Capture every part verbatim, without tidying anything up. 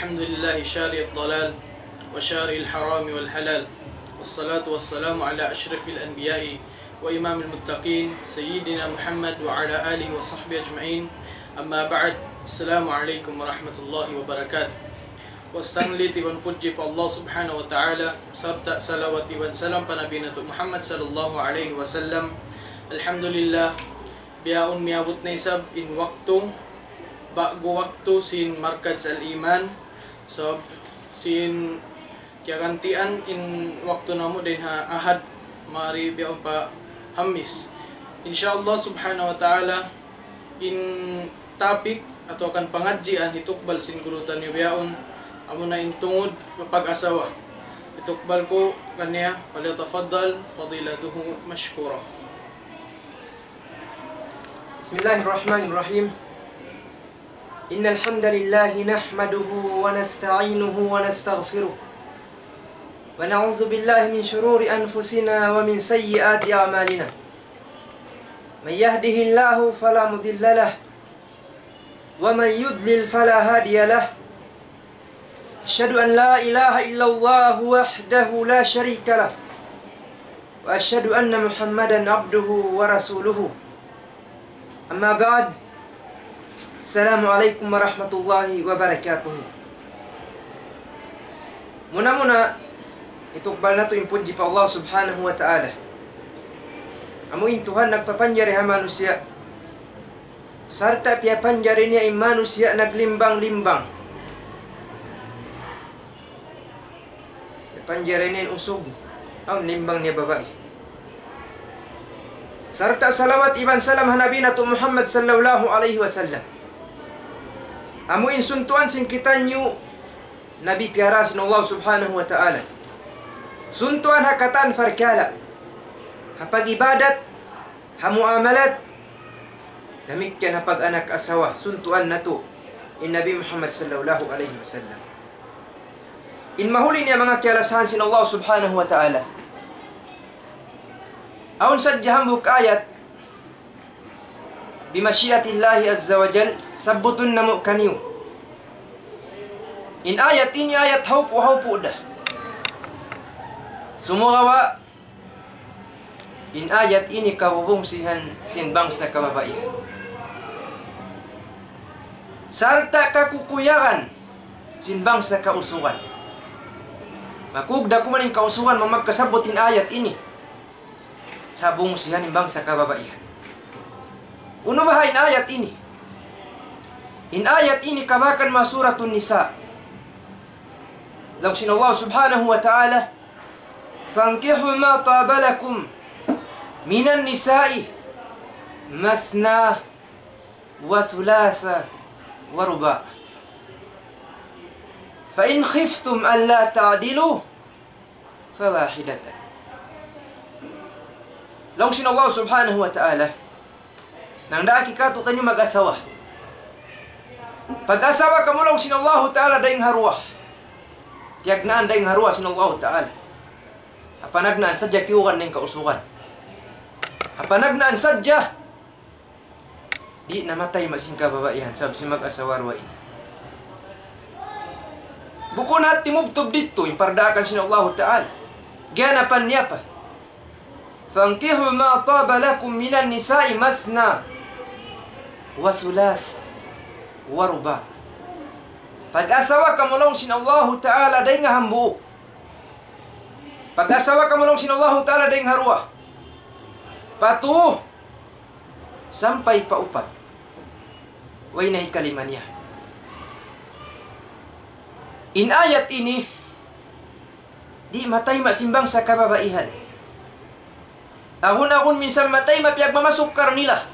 الحمد لله شارع الضلال وشارع الحرام والحلال، والصلاة والسلام على أشرف الأنبياء وإمام المتقين سيدنا محمد وعلى آله وصحبه أجمعين. أما بعد، السلام عليكم ورحمة الله وبركاته. Wasanglit iban pudji pa Allah Subhanahu wa Ta'ala, sarta' salawat iban salam pa Nabi natu' Muhammad sallallahu alayhi wasallam. Alhamdulillah, bihaun miyabut na isab in waktu, ba'gu waktu sin Markaz Al-Iman. So, sin kiyagantian in waktu namu' dayn ha Ahad, mari bihaun pa Hamis. Insha Allah Subhanahu wa Ta'ala, in topic atawa kan pangadjian hitukbal sin guru taniyu bihaun, amuna in tungud pa pag-asawa. Hitukbal ku kaniya, فليتفضل فضيلته مشكورا. بسم الله الرحمن الرحيم. إن الحمد لله نحمده ونستعينه ونستغفره، ونعوذ بالله من شرور أنفسنا ومن سيئات أعمالنا. من يهده الله فلا مضل له، ومن يضلل فلا هادي له. أشهد أن لا إله إلا الله وحده لا شريك له، وأشهد أن محمدا عبده ورسوله. أما بعد، السلام عليكم ورحمة الله وبركاته. Muna-muna, hitukbal natu' in pudji pa Allah Subhanahu wa Ta'ala. Amu in Tuhan nagpapanjari ha manusiya'. Sarta' piyapanjari niya in manusiya' naglimbang-limbang. Piyapanjari niya in usug, awn limbang niya babai. Sarta' salawat iban salam ha Nabi natu' Muhammad sallallahu alayhi wasallam. Amu in suntuan sin kitaniyu Nabi piyara sin Allah Subhanahu wa Ta'ala. Suntuan ha katan parkala', ha pag-ibadat, ha muamalat, damikkiyan ha pag-anak asawa, suntuan natu' in Nabi Muhammad sallallahu alayhi wasallam. In mahuli niya manga kiyalasahan sin Allah Subhanahu wa Ta'ala. Awn sadja hambuuk ayat, بمشيئة الله عز وجل, sabbutun namu' kaniyu. In ayat ini ayat hawpu'-hawpu' da. Sumagawa', in ayat ini kabubungsihan sin bangsa kababaihan. Sarta' kakukuyagan sin bangsa kausugan. Makugda' kuman in kausugan, mamagkasabbut in ayat ini. Sabungsihan in bangsa kababaihan. Unu baha' in ayat ini? In ayat ini kabakan ha Suratun Nisa. Laung sin Allah Subhanahu wa Ta'ala, فانكحوا ما طاب لكم من النساء مثنى وثلاث ورباع. فإن خفتم ألا تعدلوا فواحدة. Laung sin Allah Subhanahu wa Ta'ala, nangdaak katu'taniyu mag-asawa. Pag-asawa kamu laung sin Allahu Ta'ala dayn ha duwa. Tiyagnaan dayn ha duwa sin Allahu Ta'ala. Ha panagnaan sadja kiyugan dayn kausugan. Ha panagnaan sadja, di' na matayma' sin kababaihan, sabab sin mag-asawa duwa ini. Bukun hati mubtub didtu, in pardaakan sin Allahu Ta'ala. Giyanapan niya pa. فانكحوا ما طاب لكم من النساء مثنى وثلاث ورباع. Pag-asawa kamu laung sin Allahu Ta'ala dayn ha hambuuk. Pag-asawa kamu laung sin Allahu Ta'ala dayn ha duwa. Pa tū sampay pa upat. Way na hikalima niya. In ayat ini, di' matayma' sin bangsa kababaihan. Agun-agun minsan matayma' piyagmamasukkar nila.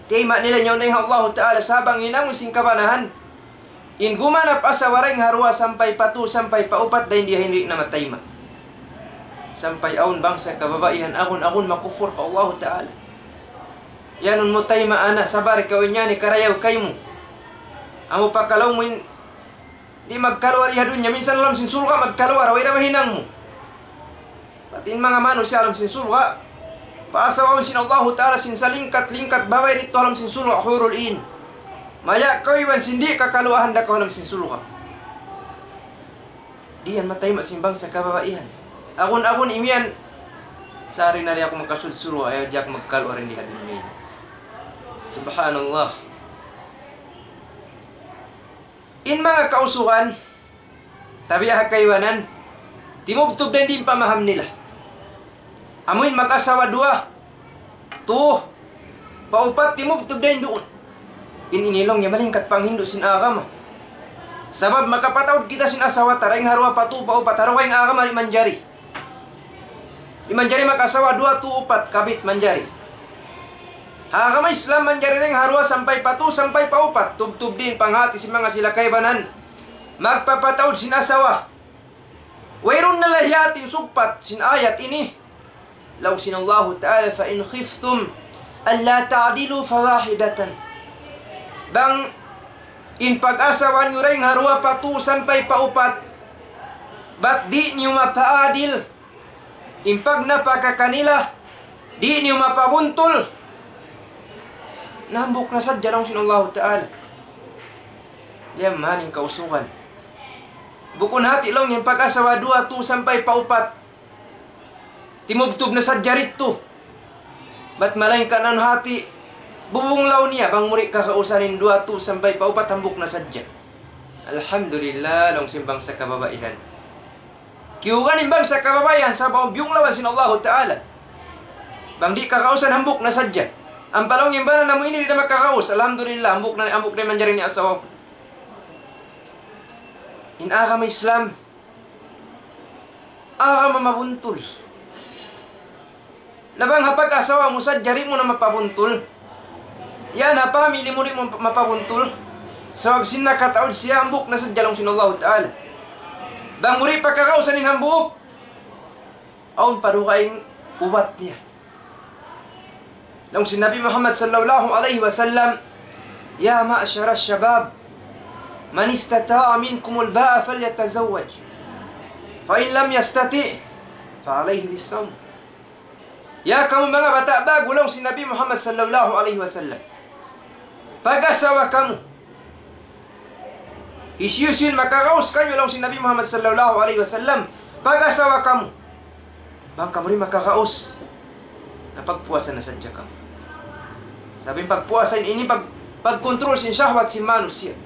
Tayma' nila yaun dayn ha Allahu Ta'ala sabab hinangun sin kabanahan. In gumanap asawa dayn ha duwa sampay pa tū, sampay pa upat, dayn di ha yan di' na matayma'. Sampay awn bangsa kababaihan agun-agun makufur pa Allahu Ta'ala. Yanun mu taymaun na, sabar kaw, in yan karayaw kaymu. Amu pa kalaw mu in di' magkaluar ha dunya, minsan ha lawm sin surga' magkaluar, way da mahinang mu. Pati in manga manusiya' ha lawm sin surga', paasawaun sin Allahu Ta'ala sin salingkat-lingkat babai didtu ha lawm sin surga', hurul in. Maya' kaw iban sin di' kakaluahan da kaw ha lawm sin surga'. Di' yan matayma' sin bangsa kababaihan. Agun-agun imiyan, sari na di' aku makasudsuru, ayaw di' aku magkalu arin di hadin main. Subhanallah. In manga kausugan, tabiya' ha kaibanan, timubtub dayn di in pamaham nila. Amu in mag-asawa duwa, tu, pa upat, timubtub dayn duun. In ini laung niya malingkat panghindu' sin agama. Sabab makapataud kita sin asawa ta dayn ha duwa pa tu pa upat, ha dugaing agama di' manjari. Di' manjari mag-asawa duwa, tu, upat, kabit manjari. Ha agama Islam manjari dayn ha duwa sampay pa tu, sampay pa upat. Tubtub dayn panghati sin manga sila kaibanan magpapataud sin asawa. Wayruun na lahi hati in sugpat sin ayat ini. Laung sin Allahu Ta'ala, فإن خفتم ألا تعدلوا فواحدة. Bang in pag-asawa niyu dayn ha duwa pa tu sampay pa upat, bat di' niyu mapaadil in pagnapaka kanila, di' niyu mapabuntul, na hambuuk na sadja laung sin Allahu Ta'ala. Liyaman in kausugan. Bukun hati laung in pag-asawa duwa, tu sampay pa upat, timubtub na sadja didtu. Bat malaingkan awn hati, bubunglaw niya, bang mu di' kakausan in duwa, tu sampay pa upat, hambuuk na sadja. Alhamdulillah, laung sin bangsa kababaihan. Kiyugan in bangsa kababaihan, sabab biyunglawan sin Allahu Ta'ala. Bang di' kakausan, hambuuk na sadja. Ampa laung in bana namu' ini di' na makakaus, alhamdulillah, hambuuk na, hambuuk na manjari in asawa. In agama Islam, agama mabuntul. Na bang ha pag-asawa mu sadja di' mu na mapabuntul, yan ha pamili mu di' mu mapabuntul. Sabab sin nakataud siya, hambuuk na sadja laung sin Allahu Ta'ala. Bang mu di' pakakausan in hambuuk, awn pa dugaing ubat niya. Laung sin Nabi Muhammad sallallahu alayhi wasallam, يا معشر الشباب من استطاع منكم الباءة فليتزوج فإن لم يستطع فعليه بالصوم. Ya kamu manga bata' ba'gu, laung sin Nabi Muhammad sallallahu alayhi wasallam, pag-asawa kamu. Hisiyu-siyu in makakaus kaniyu, laung sin Nabi Muhammad sallallahu alayhi wasallam, pag-asawa kamu. Bang kamu di' makakaus, na pagpuasa na sadja kamu. Sabab in pagpuasa ini pag-, pagkontrol sin shahwat sin manusiya'.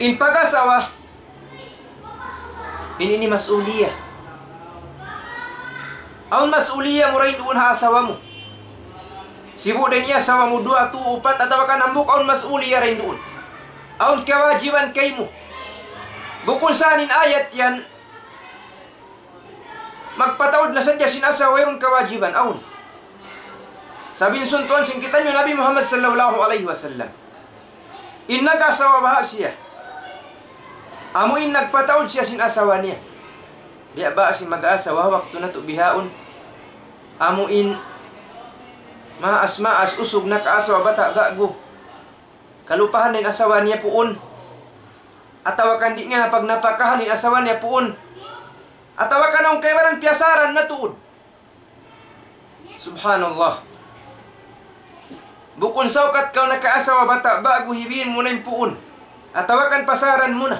In pag-asawa, in ini mas'uliya. Awn mas'uliya mu dayn duun ha asawa mu. Sibu' da in asawa mu duwa, tu, upat, atawa kan hambuuk, awn mas'uliya dayn duun. Awn kawajiban kaymu. Bukun sa in ayat yan, magpataud na sadja sin asawa, wayruun kawajiban, awn. Sabab in suntuan sin kitaniyu Nabi Muhammad sallallahu alayhi wasallam. In nag-asawa baha' siya, amu in nagpataud siya sin asawa niya. Biya' ba sin mag-asawa waktu natu' bihaun? Amu in maas-maas usug nakaasawa bata' ba'gu. Kalupahan na in asawa niya puun. Atawa kan di' niya na pagnapakahan in asawa niya puun. Atawa kan awn kaibanan piyasaran na tuud. Subhanallah. Bukun saukat kaw nakaasawa bata' ba'gu, hibiin mu na in puun. Atawa kan pasaran mu na.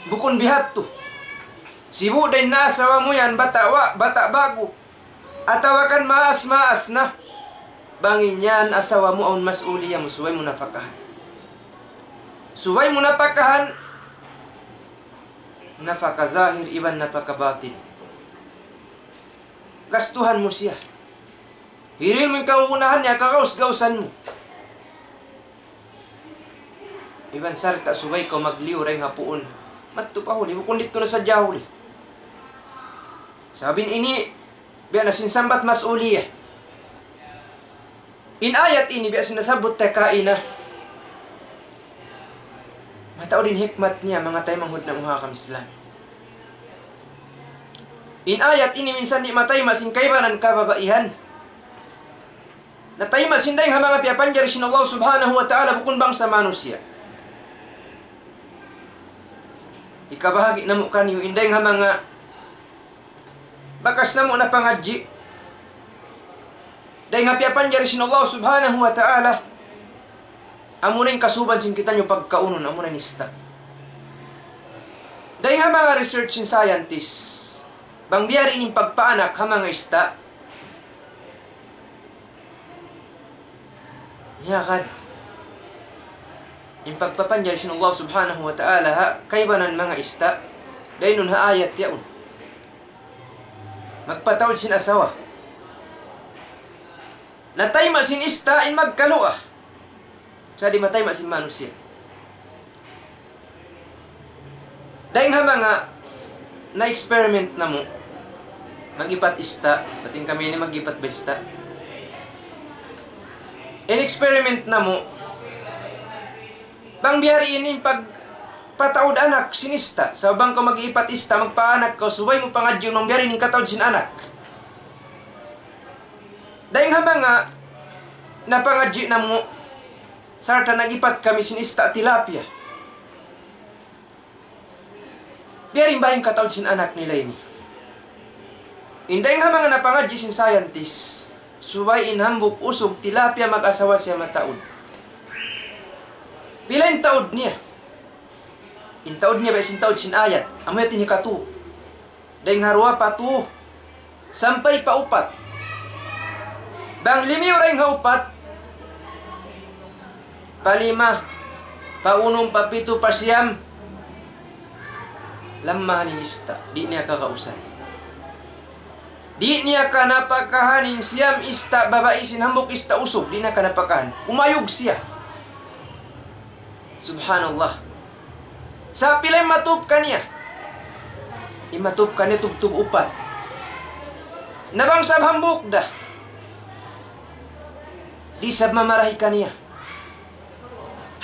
Bukun bihadtu. Sibu' da in naasawa mu yan bata' wa-, bata' ba'gu. Atawa kan maas-maas na. Bang in yan asawa mu awn mas'uliya mu, subay mu napakahan. Subay mu napakahan. Napaka zahir iban napaka batin. Gastuhan mu siya. Hirihil mu in kagunahan niya, kagaus-gausan mu. Iban sarta' subay kaw magliyu dayn ha puun. Madtu pa huli, bukun didtu na sadja huli. Sabab in ini, biya' na sin sambat mas'uliya. In ayat ini biya' sin nasabbut ta kaina. Mataud in hikmat niya, manga taymanghud namu' ha agama Islam. In ayat ini minsan di' matayma' sin kaibanan kababaihan. Natayma' sin dayng ha manga piyapanjari sin Allah Subhanahu wa Ta'ala, bukun bangsa manusiya'. Hikabahagi' namu' kaniyu in dayng ha manga bakas namu' napangadji'. Dayng ha piyapanjari sin Allah Subhanahu wa Ta'ala, Amuna in kasuban sin kitaniyu pagkaunun, amuna in ista'. Dayn ha manga research sin scientist, bang biya' diin in pagpaanak ha manga ista'. Miyagad in pagpapanjari sin Allah Subhanahu wa Ta'ala ha kaibanan manga ista', dayn duun ha ayat yaun. Magpataud sin asawa. Natayma' sin ista' in magkaluwa. Sa' di' matayma' sin manusiya'. Dayn ha manga na-experiment namu', mag-ipat ista', bat in kami ini mag-ipat ba ista'. In experiment namu', bang biya' diin in pagpataud anak sin ista', sa' bang kaw mag-ipat ista', magpaanak kaw, subay mu pangadjiun bang biya' diin in kataud sin anak. Dayn ha manga napangadji' namu', sarta' nag-ipat kami sin ista' tilapia. Biya' diin baha' in kataud sin anak nila ini. In dayn ha manga napangadji' sin scientist, subay in hambuuk usug tilapia mag-asawa siya mataud. Pila in taud niya? In taud niya, biya' sin taud sin ayat. Amu yadtu in hikatū. Dayn ha duwa pa tū, sampay pa upat. Bang limiyu dayn ha upat, pa lima, pa unum, pa pitu, pa siyam, lammahan in ista', di' niya kagausan. Di' niya kanapakahan in siyam ista' babai sin hambuuk ista' usug, di' niya kanapakahan. Umayug siya. Subhanallah. Sa' pila in matup kaniya? In matup kaniya tubtub upat. Na bang sab hambuuk da, di' sab mamarahi kaniya.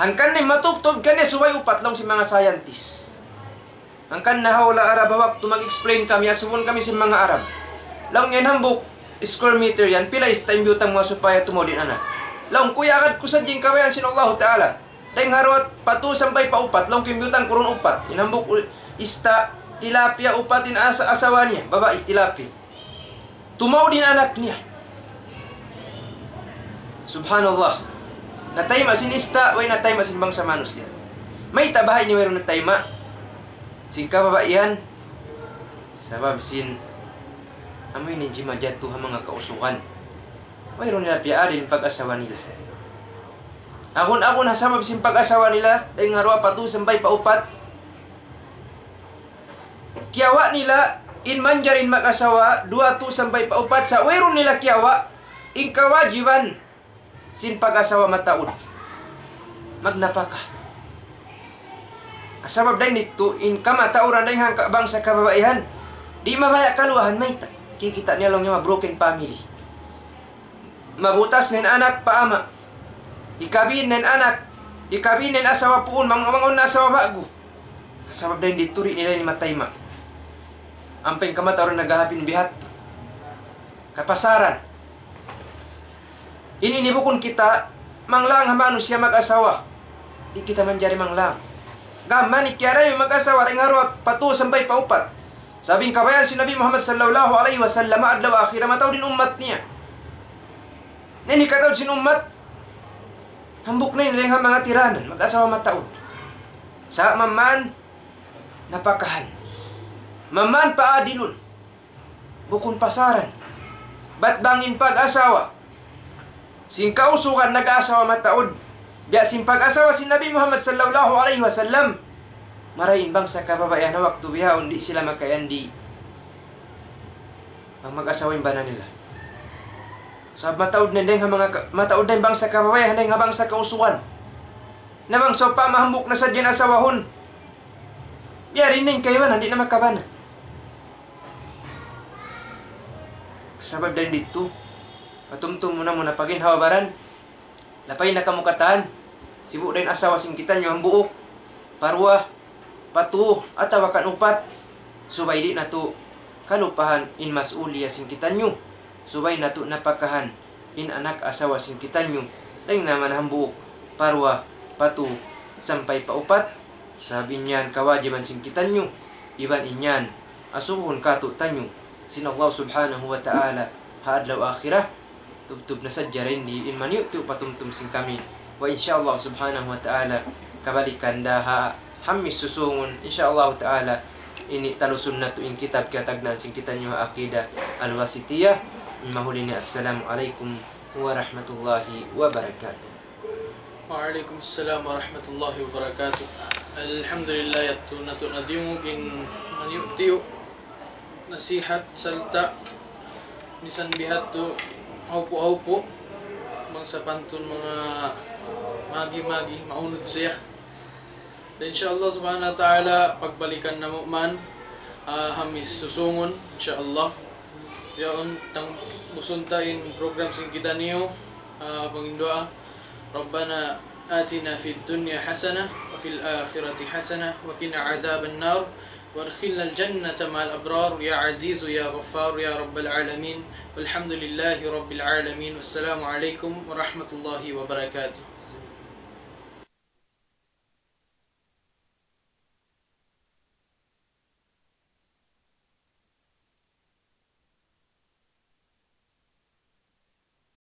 Hangkan in matubtub kaniya subay upat laung sin manga scientist. Hangkan na ha hula' Arab ha waktu mag-explain kami, asubuhun kami sin manga Arab. Laung niya in hambuuk square meter yan, pila ista' in biyutang mu supaya tumaud in anak? Laung ku, iyagad ku sadja in kabayaan sin Allahu Ta'ala. Dayn ha duwa pa tū sampay pa upat, laung ku in biyutang ku duun upat. In hambuuk u-, ista', tilapia, upat in asa-, asawa niya, babai, tilapia. Tumaud in anak niya. Subhanallah. Natayma' sin ista', way natayma' sin bangsa manusiya'. Mayta' baha' ini wayruun natayma' sin kababaihan? Sabab sin amu ini in jimatu ha manga kausugan. Wayruun nila piyaadil in pag-asawa nila. Agun-agun ha sabab sin pag-asawa nila, dayn ha duwa pa tū sampay pa upat. Kiyawa' nila in manjari in mag-asawa, duwa tū sampay pa upat, sa' wayruun nila kiyawa' in kawajiban sin pag-asawa mataud. Magnapaka. Sabab dayn didtu, in kamatauran dayn ha bangsa kababaihan, di' mabaya' kaluwahan, mayta'? Kikita' niya laung niya ma-broken family. Mabutas na in anak pa ama'. Hikabin na in anak. Hikabin na in asawa puun, mang-, mangaun na asawa ba'gu. Sabab dayn didtu di' nila ini matayma'. Ampa in kamatauran naghahapin bihat. Kapasaran. Ini, ini bukun kita manglang ha manusiya' mag-asawa. Di' kita manjari manglang. Gam mayan kiyarayaw mag-asawa dayn ha duwa pa tū sampay pa upat. Sabab in kabayaan sin Nabi Muhammad sallallahu alayhi wasallam, adlaw akhirat mataud in ummat niya. Na ini kataud sin ummat, hambuuk na in dayn ha manga tiranan, mag-asawa mataud. Sa' maman napakahan. Maman paadilun. Bukun pasaran. Bat bang in pag-asawa sin kausugan nag-asawa mataud, biya' sin pag-asawa sin Nabi Muhammad sallallahu alayhi wasallam, marayaw in bangsa kababaihan ha waktu bihaun di' sila makayandi. Bang mag-asawa in bana nila. Sabab mataud na in dayn ha manga ka-, mataud na in bangsa kababaihan dayn ha bangsa kausugan. Na bang sawpama hambuuk na sadja in asawahun, biya' diin in kaibanan, di' na makabana. Sabab dayn didtu, patumtum mu na muna pa ginhawa-baran. Lapay na kamu katan, sibu' da in asawa sin kitaniyu hambuuk, pa duwa, pa tū, atawa kan upat. Subay di' natu' kalupahan in mas'uliya sin kitaniyu. Subay natu' napakahan in anak asawa sin kitaniyu. Dayn ha manga hambuuk, pa duwa, pa tū, sampay pa upat. Sabab in yan kawajiban sin kitaniyu. Iban in yan asubuhun kātu'niyu sin Allah Subhanahu wa Ta'ala ha adlaw akhirat. Tubtub na sadja dayn di in maniyu'-tiyu' patumtum sin kami. Wa insha Allah subhanahu wa ta'ala, kabalikan da ha hamis susungun, insha Allah ta'ala, ini talusun natu' in kitab kiyatagnaan sin kitaniyu ha Aqidah Al-Wasitiyah. Mahuli ini, assalamu alaykum warahmatullahi wabarakatuh. وعليكم السلام ورحمة الله وبركاته. Alhamdulillah, yadtu natu' na diyungug in maniyu'-tiyu' nasihat sarta' misan bihadtu hawpu'-hawpu' bang sapantun manga magi-magi maunud siya. Dan insha Allah subhanahu wa ta'ala pagbalikan namu' man, ah, hamis susungun, insha Allah. Yaun tangbusun ta in program sin kitaniyu, ah, panginduwaa. ربنا آتنا في الدنيا حسنة وفي الآخرة حسنة وقنا عذاب النار وأدخلنا الجنة مع الأبرار يا عزيز يا غفار يا رب العالمين. والحمد لله رب العالمين. والسلام عليكم ورحمة الله وبركاته.